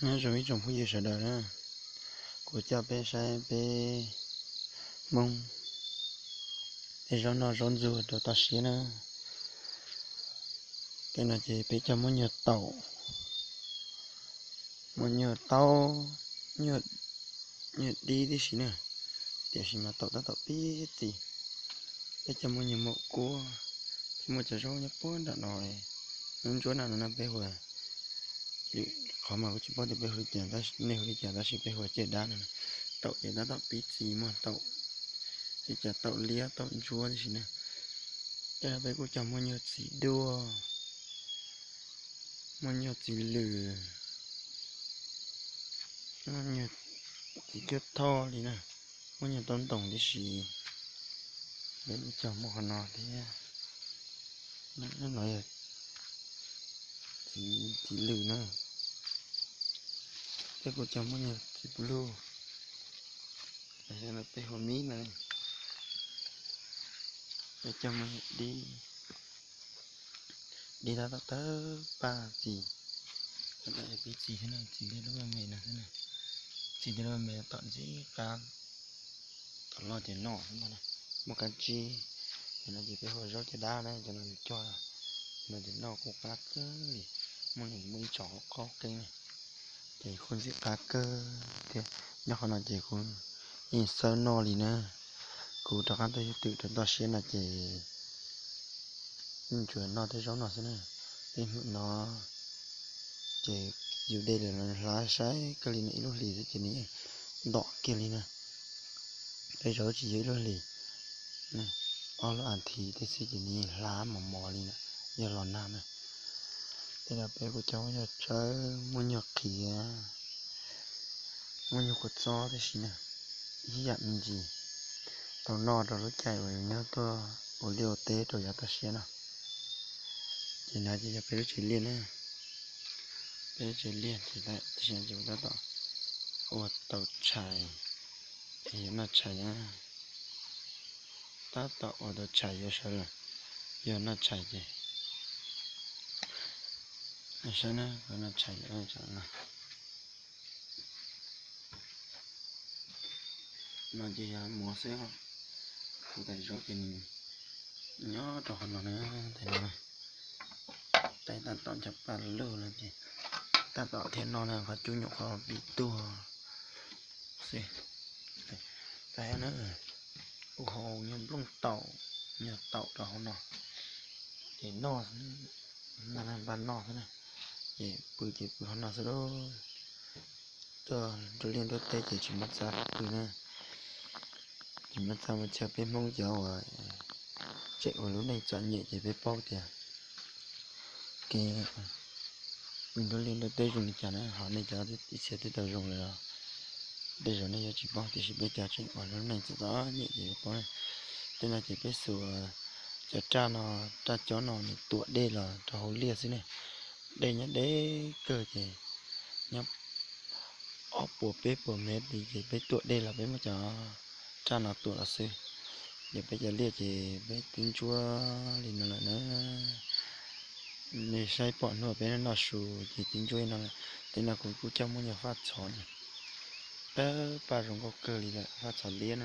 Nyob zoo ib tsoom phooj ywg sawv daws na, kuv coj peb saib peb Hmoob tej zaub noj zaub ntxuag rau toj siab na. Tej no ces peb coj muab nyuag taum, muab nyuag taub, nyuag dib tib si na, tiam sis mas taum tab tom pib txi. Peb coj muab nyuag muam kuab, thiab muaj cov zaub nyob puag nram no, ntsuab nram no no peb hu, lwm qhov mas kuv tsis paub tias peb hu li cas, nej hu li cas tab sis peb hu caj dab no. Taum ces tab tom pib txi, muaj taum, li cas taum liab taum ntsuab tib si na. Tej no peb kuj coj muab nyuag txiv duaj, muaj nyuag txiv lws, muaj nyuag txiv cuab thoj li na, muaj nyuag taub ntoos tib si. Peb kuj coj muab qhov no thiab, no yog txiv lws na. Peb kuj coj muab nyuag txiv pub luj, peb hu mib na. Peb coj muab dib, dib tab tom tawg paj txi, tab tom pib txi thiab na, txi tej lub me no xwb na, txi tej lub me tom ntxim qab, tom loj ces noj xwb ntag na. Muaj kab tsib, cov no ces peb hu zaub caj dab na, cov no yus cog, cov no ces noj kuj qab kawg li, muaj li muaj ib tsom qaub qeeb na, ces kuj ntxim qab kawg thiab. Nyob qhov no ces kuv yeej xawb noj li na, kuv rov qab tuaj yug twm rau toj siab no ces yeej tsuas noj tej zaub no xwb na. Tej hmwm no ces yus de lawm los hlav saib kawg li na, ib lub hlis xwb ces nws yeej ntom kiag li na. Tej zaub tsis yog ib lub hlis, ob lub as thiv tej xwb ces nws yeej hlav mos mos li na, yog los nag na. Tej no peb kuj coj muab nyuag tsawb, muab nyuag qhiav, muab nyuag kua txob tib si na, ib yam me ntsis tau noj rau lub caij uas yus nyob tuaj ua liaj ua teb rau yav toj siab no. Ces no ces yog peb lub tsev liaj na, peb lub tsev liaj ces tam sim no ces kuv tab tom ua tau tshais, es yuav noj tshais na, tab tom ua tau tshais yuav sawv lawm, yuav noj tshais ces saib na, noj tshais no. No ces yog mov xwb, kuv tais zaub ces nws nyob rau qhov no na, tais no, tais tab tom ncho pa lug no ces tab tom thiaj noj na, qhov cub nyuam qhuav pib tuag xwb. Tais na, kuj hau nyuag nplooj taum, nyuag taum rau hauv no, ces noj, npaj noj xwb na, ces pw ces pw hauv no xwb lauj. Tuaj nruab liaj nruab teb ces tsis muaj txaj pw na, tsis muaj txaj muaj txhia, peb Hmoob cov uas tseem ua lub neej txom nyem ces peb paub tias kev pw nruab liaj nruab teb zoo li cas na, ho nej cov ib txhia twb tau zoo lawm los tej zaum nej yuav tsis paub, tiam sis peb cov tseem ua lub neej txom txom nyem ces yuav paub na. Tej no ces peb xuas cov raj no, raj cob no nws tuam dej los rau hauv liaj xwb ne. Dej nyob deb kawg ces nyob ob puas peb puas mev li ces peb tuam dej los peb muab cov raj no tuam los xwb. Ces peb cov liaj ces peb twb ntsuab li no lawm na. Nej saib pom hnub peb noj su ces twb ntsuab li no lawm. Tej no kuv kuj coj muab nyuag faj txhov na, tawg paj zoo nkauj kawg li lawm, faj txhov liab na.